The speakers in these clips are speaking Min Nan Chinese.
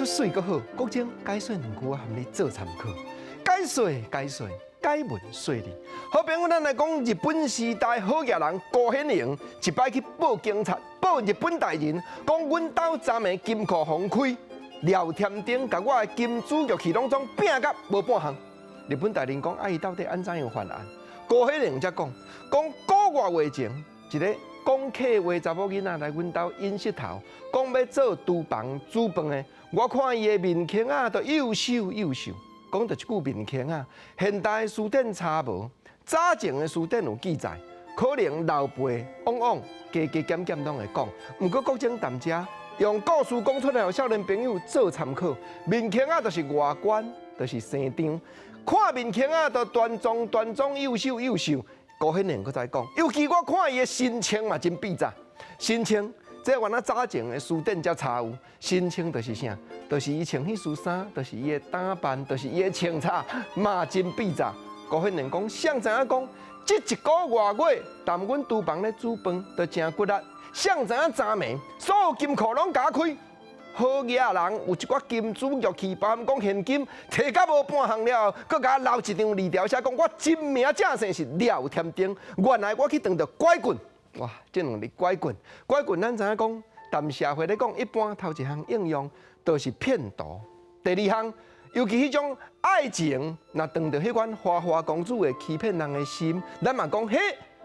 出媠閣好。國政解說兩句，我含你做參考。解說解說，解文說理。好朋友，咱來講日本時代好額人高顯榮，一擺去報警察，報日本大人，講阮兜昨暝金庫予人開，廖添丁共我的金珠玉器攏總拚甲無半項。日本大人講，啊，伊到底按怎樣犯案？高顯榮才講，講個月月前，一个講客話查某囡仔來阮兜引舌頭，講欲做廚房煮飯的。我看伊的面孔仔，都又瘦又瘦。講著這句面孔仔，現代辭典查無，早前的辭典有記載，可能老輩往往加加減減攏會講。毋過國政踮遮用故事講出來，予少年朋友做參考。面孔仔就是外觀，就是生長。看面孔仔，就端莊端莊，又瘦又瘦。高顯榮閣再講，尤其我看伊的神情嘛真變雜。神情，這原來早前的辭典才查有。神情就是啥？就是伊穿彼束衫，就是伊的打扮，就是伊的穿插嘛真變雜。高顯榮講，誰知影講，這一個外月，踮阮廚房咧煮飯都誠骨力。誰知影昨暝所有金庫攏共開？好額人有一寡金珠玉器，包含講現金，提甲無半項了，閣共我留一張字條，寫講我真名正姓是廖添丁。原來我去當著拐棍，哇！這兩字拐棍，拐棍咱知影講，踮社會咧講，一般頭一項應用都是騙徒。第二項，尤其彼種愛情，若當著彼款花花公子會欺騙人的心，咱嘛講彼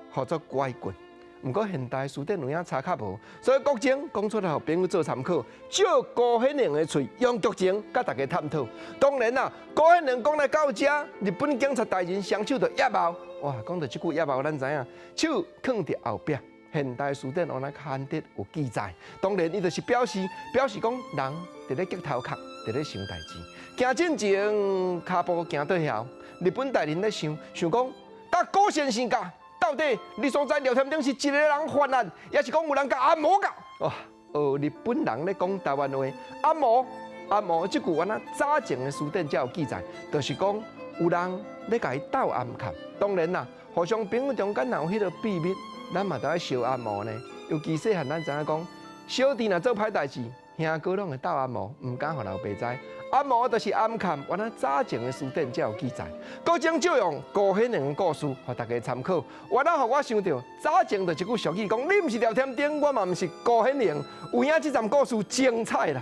號做拐棍。毋過現代辭典有影查較無，所以國政講出來，予朋友做參考。借高顯榮的喙，用劇情共大家探討。當然啦，高顯榮講來到遮，日本警察大人雙手就掖後。哇，講到這句掖後，咱知影手囥佇後壁。現代辭典有來刊得有記載。當然，伊就是表示表示講人佇咧激頭殼，佇咧想代誌。行進前，跤步行倒遐，日本大人咧想想講，佮高先生共。到底你所在廖添丁是一個人犯案，抑是講有人共暗謀共？哇！學日本人咧講台灣話，暗謀暗謀，這句原來早前的辭典才有記載，就是講有人咧共伊鬥暗崁。當然啦，互相朋友中間若有彼个秘密，咱嘛著愛相暗謀呢。尤其細漢咱知影講，小弟若做歹代誌，兄哥攏會鬥暗謀，毋敢予老爸知。暗謀就是暗崁，原來早前的辭典才有記載。國政借用高顯榮的故事，予大家參考。原來予我想著早前就一句俗語講，你毋是廖添丁，我嘛毋是高顯榮。有影這站故事精彩啦！